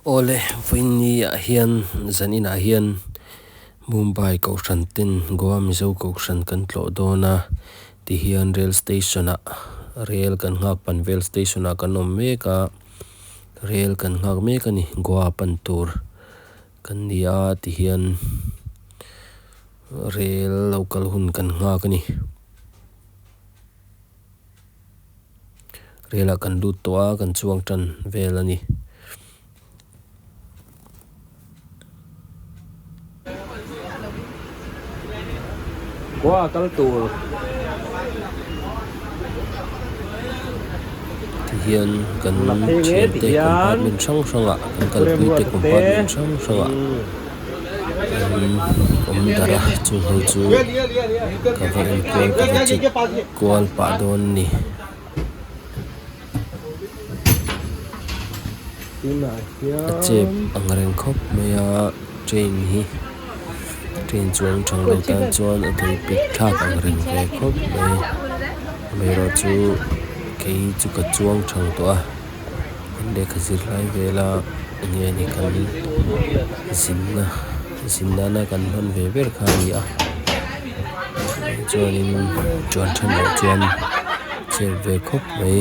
Awle, vawiinni ah hian zan inah hian Mumbai kohhran ten Goa Mizo kohhran kan tlawh dawn a, tihian rail station ah rel kan nghak Panvel station ah kan awm mek a, rel kan nghak mek a ni Goa pan tur kan ni a tihian rel lo kal hun kan nghak a ni. Rel ah kan lut tawh a kan chuang tan vel a ni. Goa kal tur. Tihian kan thiante compartment hrang hrang ah kan kalpui te compartment hrang hrang ah an awm darh a chung ho chu ka va enkual ka va check kual pah dawn a ni. A chep ang reng khawp mai a train hi train chuang thang lo tan chuan a thei pik thlak ang reng ve khawp mai amaherawhchu kei chu ka chuang thang tawh a kan lehkha zir lai vela enge ni kan zinna zin nana kan hman ve ber kha a ni a chuanin chuan then loh chuan chep ve khawp mai.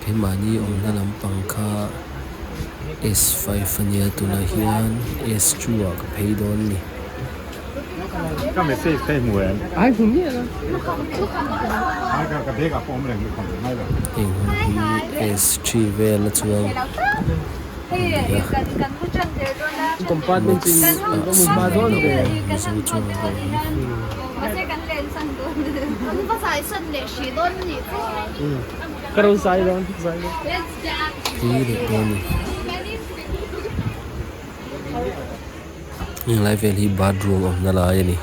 Keimahni awmna lampang kha S five a nia tunah hian S two ah ka phei dawn a ni. Ka message kha i hmu em? Ai hmu miah lo. Ai ka ka bag ah pawh awm reng lukham reng ngai lo. Heng ho hi S three vel a chuang a ni a. Compartment chu Max in ah va mu hma sin dawn lo ve. Mizo chuang ho hi. Ka rawn sai dawn sai dawn. Phei leh dawn a ni. Heng lai vel hi bathroom awmna lai a ni.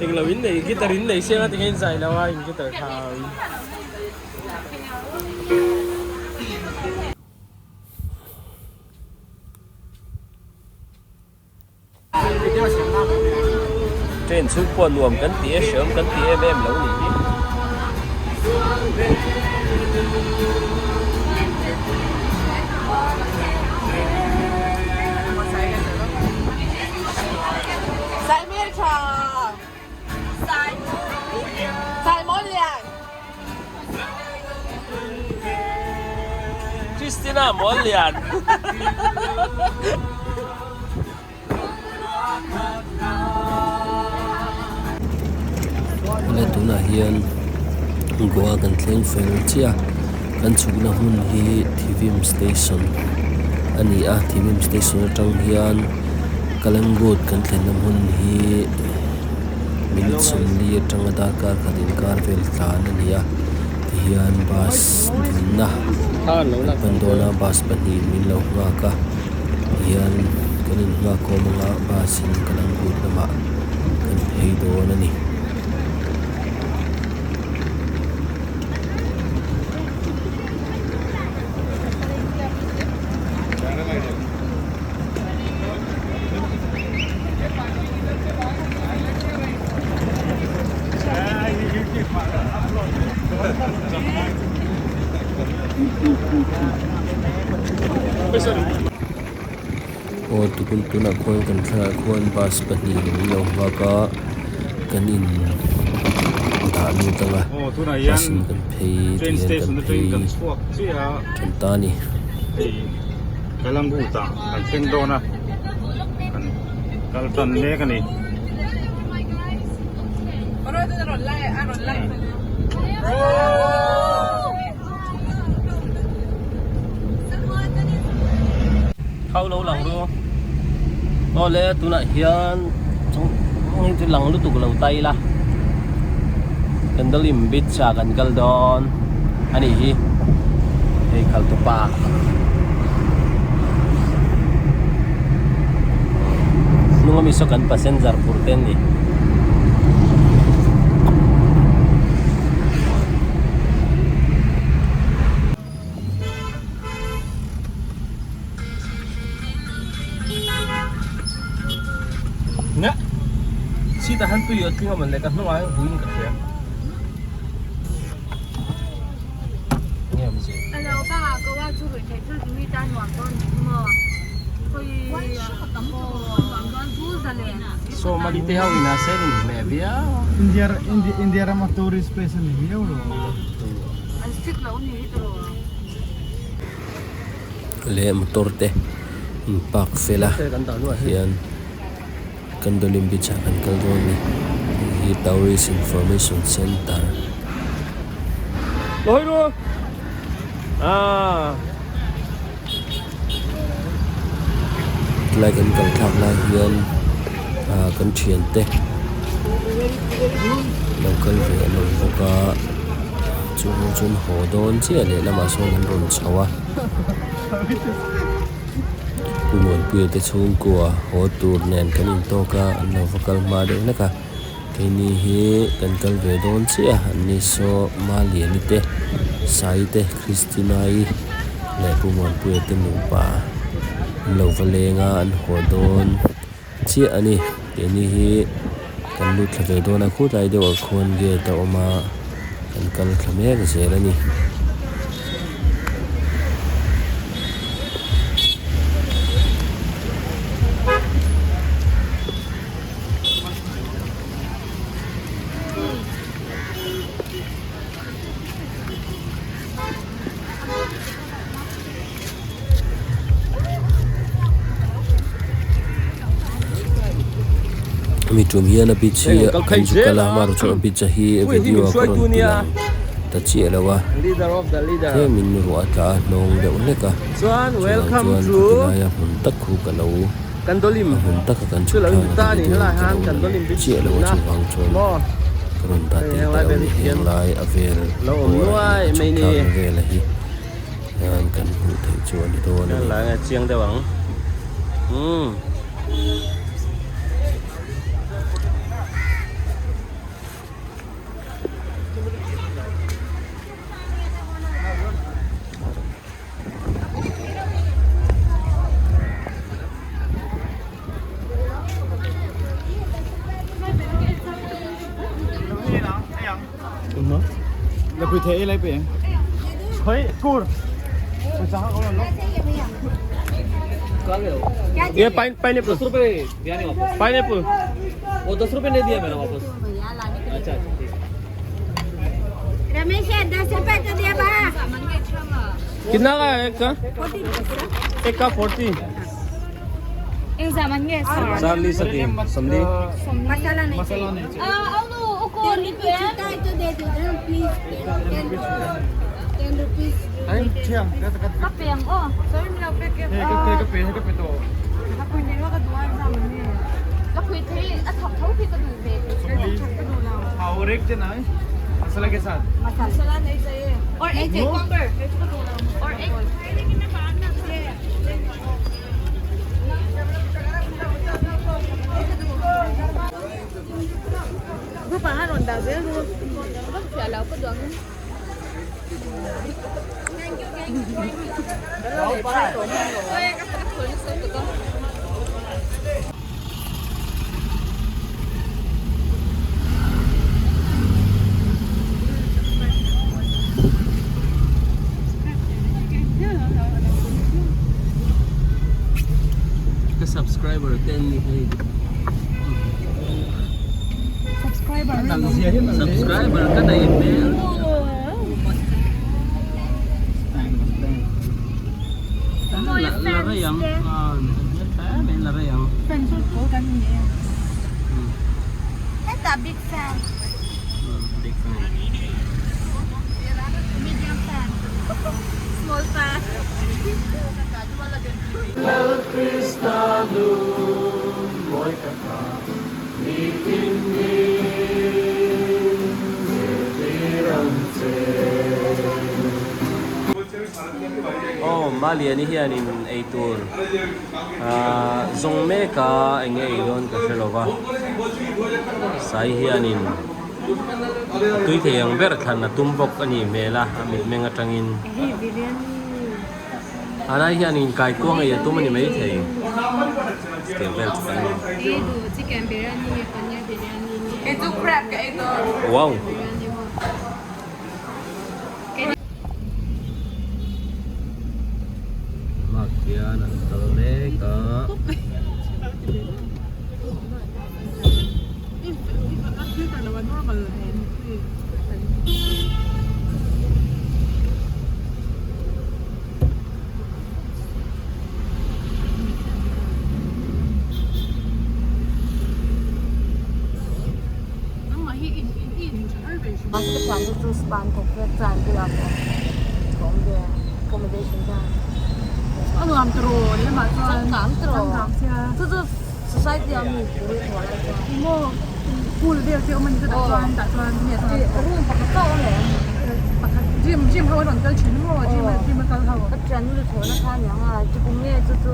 Englo in nei guitar in nei siang a tinge in zai lo a in guitar kha. Train chhung pawh nuam kan ti e hreawm kan ti em em lo nih hi. Christina Mawllian. Awle tunah hian Goa kan thleng fel chiah a kan chhukna hmun hi Thivim station a ni a Thivim station atang hian Kalangut kan thlenna hmun hi minute sawmli atanga darkar khat inkar vel tlan a ni a tihian bus dinna kan pan dawn a bus pahnih min lo nghak a tihian kan in nghak khawm anga bus in Kalangut lamah kan phei dawn a ni. Aw tukun tunah khuan kan thlalakah khuan bus pahnihin min lo nghak a kan in dah lut ang a bus in kan phei ti hian kan phei tan ta a ni. Thau lo lang ru awle tunah hian heng chu lang lutuk lo ta ila Candolim beach ah kan kal dawn a nih hi hei khal tupa hnung ami saw kan passenger phur te an ni. Nia seat ah hian tui a tling a mawn le ka hnungah hian huin ka hria nge awm zia. Somali te ho in a sen in hmeh viau a. India India rama tourist place a ni viau lo. Leh motor te in park fel a hian Candolim beach ah kan kal dawn a ni hei hi tourist information center. Tlai kan kal thlak lai hian ah kan thiante lo kal ve an awm bawk a chung chuan haw dawn chiah leh lamah sawn an rawn chho a Pu Muanpuia te chhungkua haw tur nen kan intawk a an lo va kal hma deuh hlek a. Keini hi kan kal ve dawn chiah a, an ni saw Maliani te, Sai te, Christina-i leh Pu Muanpuia te nupa an lo va leng a, an haw dawn chiah a ni. Keini hi kan lut thla ve dawn a, khutlai deuhah khuan gate a awm a, kan kal thla mek zel a ni. Hemi tum hian a beach hi kan zu kal a amaherawhchu a beach hi video a ka rawn ti lang ta chiah lo a tlemin ruah a tla a hnawng deuh hlek a chuvang chuan khati laia hmun tak khu ka lo. Candolim A hmun taka kan chu chhuk lo thlak in ta a ni video helai ka han lo Candolim beach chiah lo a na chuvang chuan maw ka rawn dah hei tel henglai ta lo vel ni hi khian henglai a vel lo awm bawrah nuai hian ka mai chhuk ni thlakna vela hi hian kan hmuh theih chu a ni dawn a ni. Helai a chiang deuh ang umm. ये pineapple रुपए दिया नहीं वापस pineapple वो 10 रुपए नहीं दिया मैंने वापस अच्छा अच्छा ठीक रमेश 10 रुपए तो दिया बा कितना का है एक का एक का 40 चार सती समझी मसाला नहीं मसाला नहीं चाहिए तो दे दो प्लीज 10 rupees और एक जना है मसाला के साथ मसाला नहीं चाहिए और एक और एक Subscriber ka nei hmel. La rei ang. La rei ang. Heta big fan. Big fan. Medium fan. Small fan. Aw Maliani hianin eitur ah zawng mek a eng nge ei dawn ka hre lo va sai hianin a tui thei ang ber thlan a tum bawk a nih hmel a a mitmeng atangin. A lai hianin kaikuang ei a tum a ni maithei tiang vel chu kan ni. Wow. Mak hian an kal mek a. Society a mi Maw pool vel te awm a ni chutah chuan tah chuan nge room pakhat chauh a awm pakhat gym gym ho an rawn kal thin maw gym a gym a kal ho ka thian nu thawh na kha aniang a chu kum nge chu chu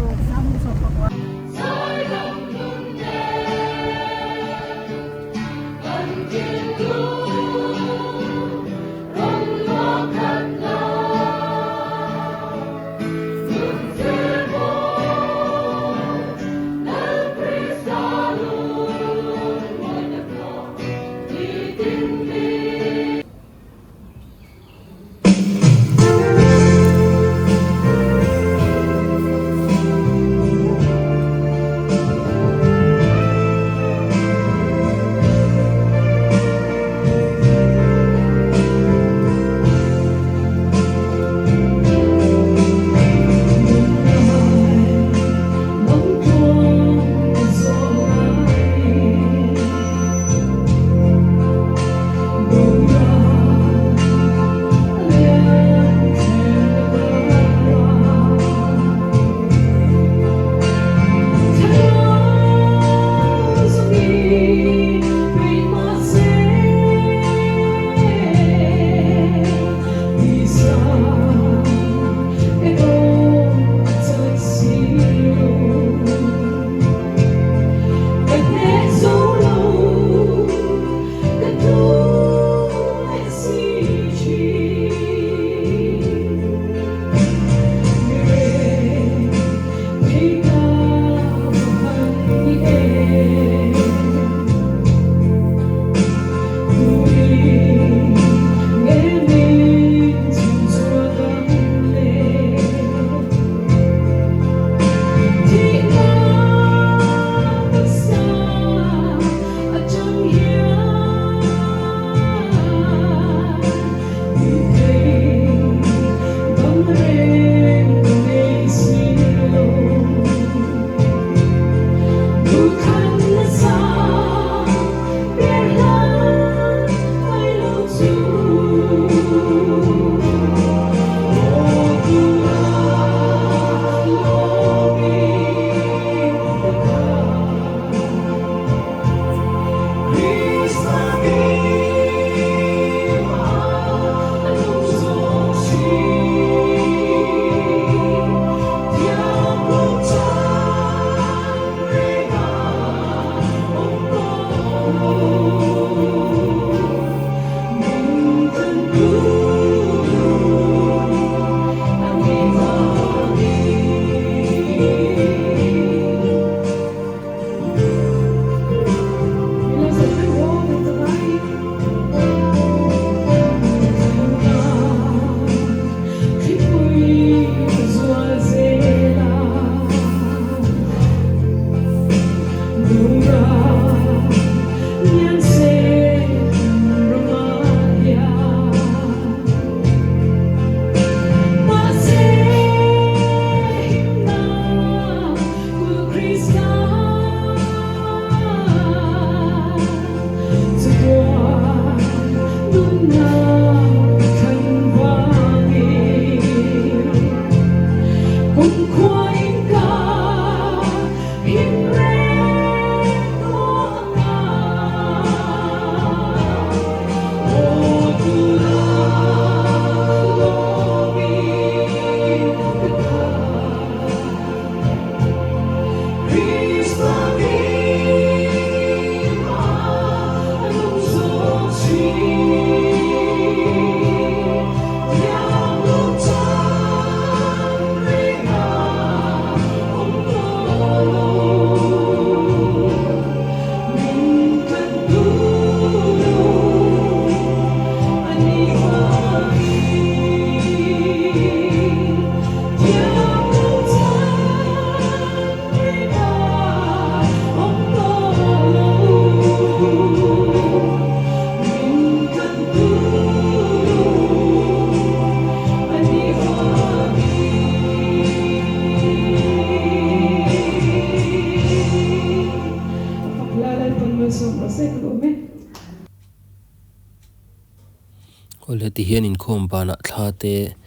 Awle tihian inkhawm banah thla te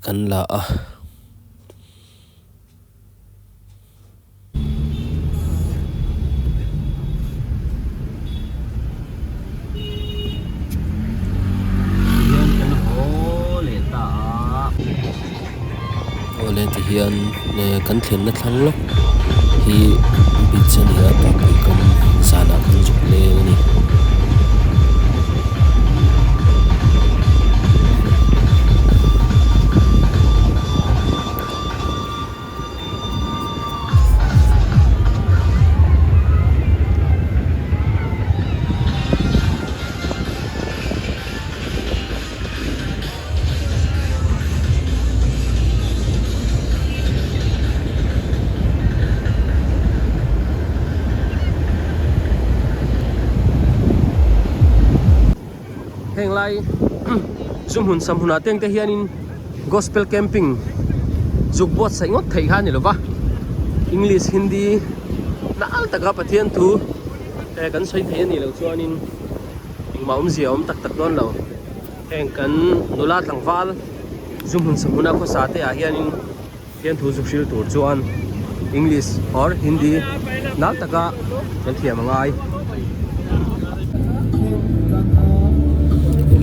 kan la a. Tihian kan haw leh ta a. Awle tihian kan thlenna thlang lawk hi beach a ni a tuipui kam zanah kan zuk leng a ni. Heng lai zu hmun sam hunah teng te hianin gospel camping zuk buatsaih ngawt theih kha a ni lo va english hindi nal taka pathian thu eh kan sawi thei a nih loh chuanin engmah awmzia a awm tak tak dawn lo heng kan nula tlangval zu hmun sam huna khawsa te ah hianin Pathian thu zuk hril tur chuan English or Hindi nal taka kan thiam a ngai.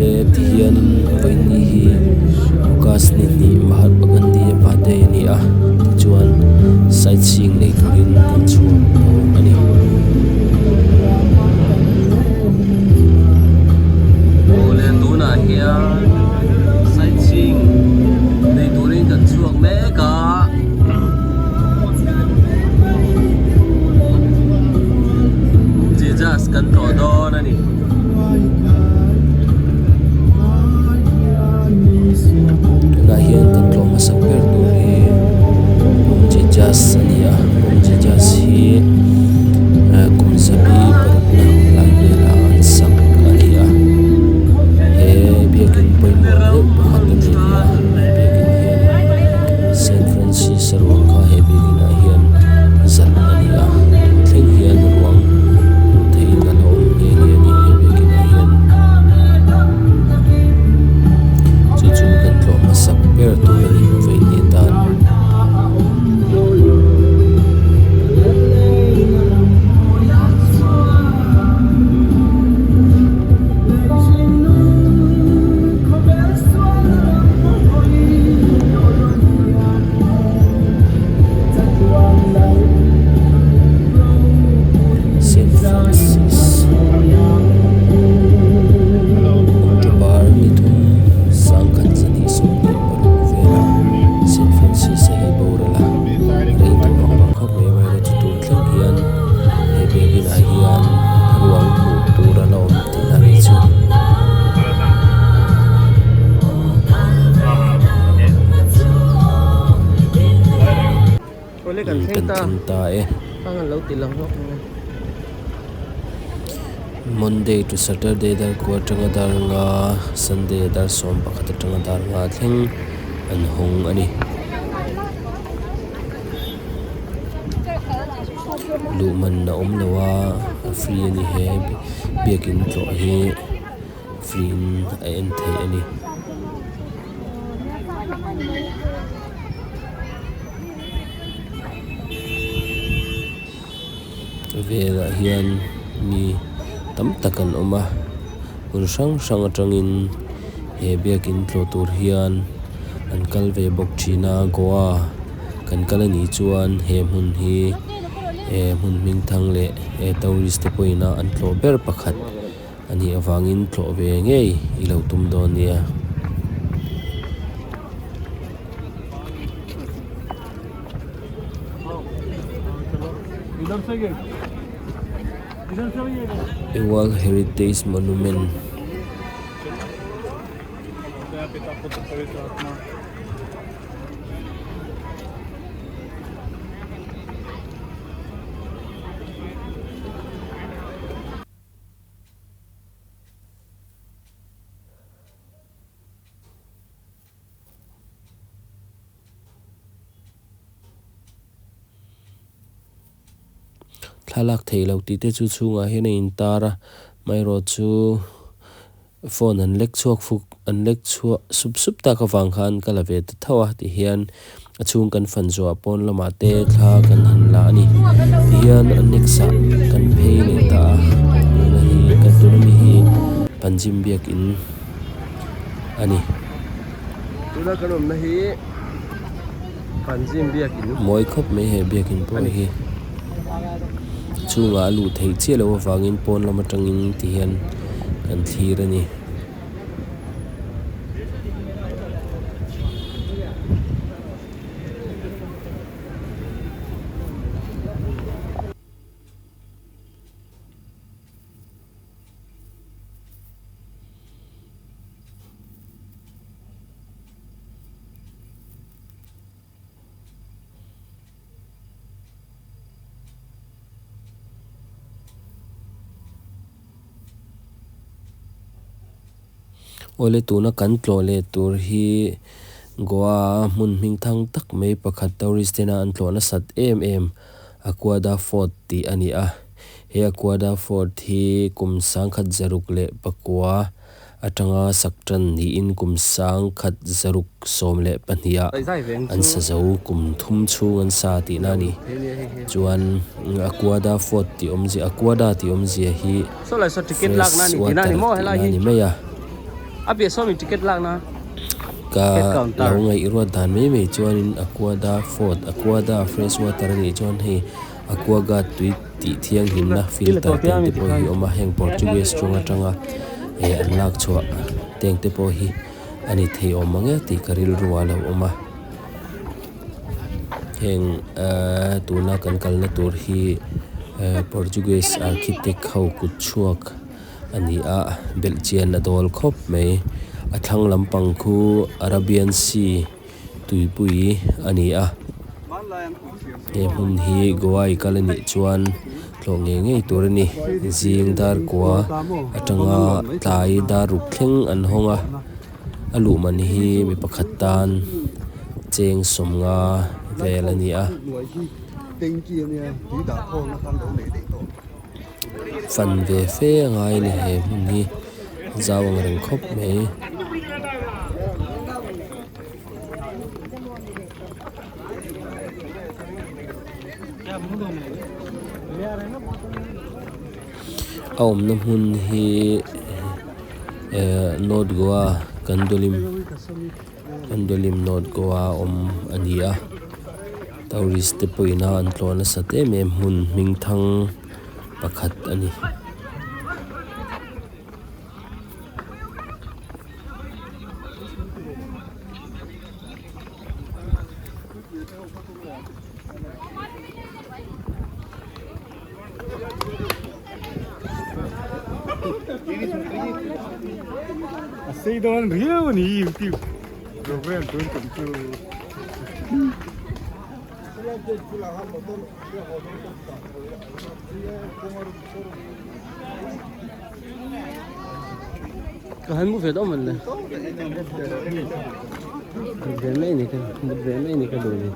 Le tihianin vawiin hi August ni hnih Mahatma Gandhi a birthday a ni a tichuan sightseeing nei turin kan chhuak dawn a ni. Awle tunah hian sightseeing nei turin kan chhuak mek a Jesus kan tlawh dawn a ni. Tunah hian kan tlawh hmasak ber tur hi Bom Jesus a ni a Bom Jesus hi kum zabi parukna lai vela an sak a ni a he biakin pawimawh deuh pakhat a ni a he biakin hian Saint Francis a ruang kha he biakin ah hian zalh a ni a tun thleng hian ruang hmuh theihin a la awm nghe nghe a ni he biakin ah hian chu chu kan tlawh hmasak ber tur a ni vawiin atan. Saint Francis October ni thum sangkhat zahnih 16 vela Saint Francis a hi boral a rei tawh ang reng khawp mai amaherawh chu tun thleng hian he biakin ah hian ruang hmuh tur a la awm tihna a nih chu. Kan thleng ta e. Monday to Saturday dar kua atanga dar nga Sunday dar 11 atanga dar nga thleng an hawng a ni. Luh man a awm lo a a free a ni he biakin tlawh hi free in a en theih a ni. Velah hian mi tam tak an awm a hmun hrang hrang atangin he biakin tlawh tur hian an kal ve bawk thin a Goa kan kal a nih chuan he hmun hi eh hmun hming thang leh eh tourist te pawhin a an tlawh ber pakhat a nih avangin tlawh ve ngei i lo tum dawn nia. A World Heritage Monument. Thlalak theih loh tih te chu chhungah hian a intar a amaherawh chu phone an lek chhuak fuk an lek chhuah sup sup tak avang khan ka la ve ta tho a tihian a chhung kan fan zuah pawn lamah te thla kan han la a ni tihian a next ah kan phei leh ta a tuna hi kan tuna mi hi Panjim biakin a ni. Tuna kan awmna hi Panjim biakin. Mawi khawp mai he biakin pawh hi chungah a luh theih chiah loh avangin pawn lam atangin tihian kan thlir a ni. Awle tuna kan tlawh leh tur hi Goa hmun hming thang tak mai pakhat tourist tena an tlawh nasat em em Aguada Fort tih a ni a. He Aguada Fort hi kum sangkhat zaruk leh pakua atanga sak tan niin kum 1612 ah an sa zo kum thum chhung an sa tihna a ni. Chuan Aguada Fort tih awmzia Aguada tih awmzia hi fresh water tihna a ni mai a. Ka lo ngaihruat dan mai mai chuanin Aguada Fort Aguada fresh water a nih chuan hei Aquaguard tui tih thianghlimna filter teng te pawh hi a awm a, heng Portuguese tawng atanga eh an lak chhuah teng te pawh hi a ni thei awm mang e tih ka rilru a lo awm a. Heng ehh tuna kan kalna tur hi eh Portuguese architect ho kut chhuak a ni a, belhchian a dawl khawp mai. A thlang lampang khu Arabian Sea. Tuipui a ni a, he hmun hi Goa i kal a nih chuan tlawh ngei ngei tur a ni. Zing dar kua atanga tlai dar ruk thleng an hawng a, a luh man hi mi pakhat tan cheng sawmnga vel a ni a. Fan ve fe a ngai a ni he hmun hi zau ang reng khawp mai. A awmna hmun hi eh North Goa Candolim Candolim North Goa a awm a ni a tourist te pawhin a an tlawh nasat em em hmun hming thang pakhat a ni. A sei dawn riau a ni YouTube program tun tum chu. Ka han mu ve dawn man le. Mut ve mai ni ka mut ve mai ni ka duh ni.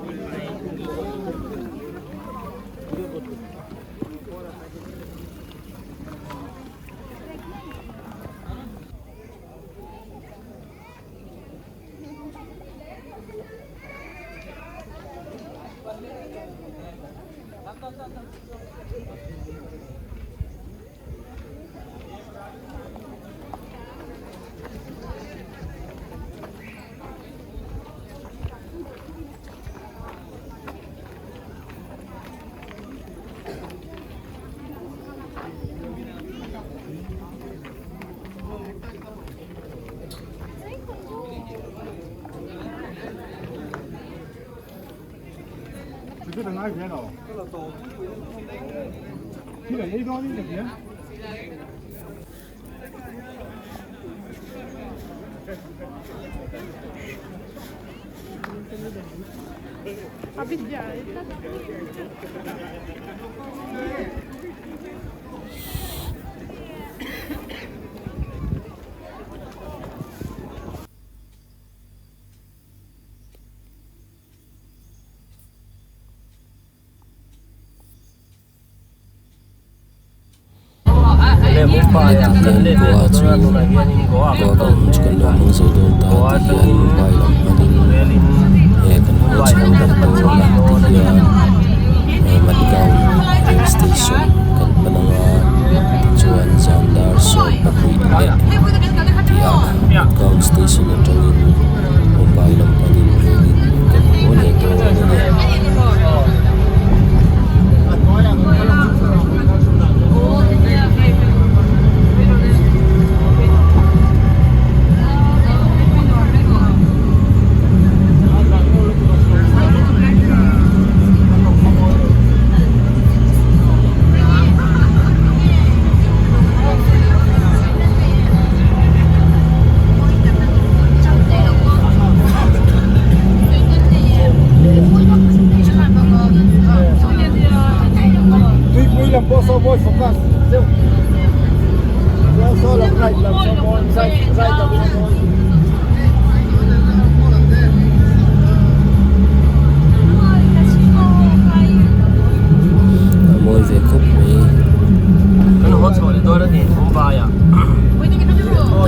Tihian Goa chu Goa kan hun chu kan lo hmang zo dawn ta tihian Mumbai lam hmanin eh kan haw chho leh dawn a tihian eh Madgaon rail station kan pan ang a tichuan zan dar 12 leh tih ah Madgaon station atangin Mumbai lam panin rail in kan haw leh dawn a ni. A mawi ve khawp mai. Kan haw chho leh dawn a ni Mumbai ah.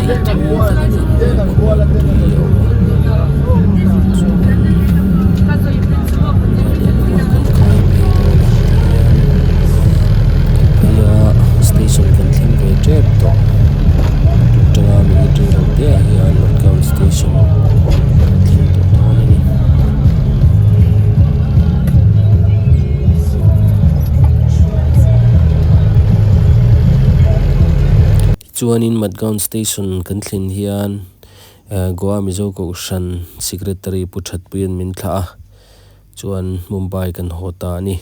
Lei tui tak a ni hmel bawk a tui a awm a chuan a lehlamah kan kai phei dawn a tihian kan phei a station kan thleng ve tep tawh atanga minute rei lo te ah hian Madgaon station kan thleng tawh dawn a ni. Chuanin Madgaon station kan thlen hian Goa Mizo Kohhran Secretary Pu Thatpuia'n min thlah a, chuan Mumbai kan haw ta a ni.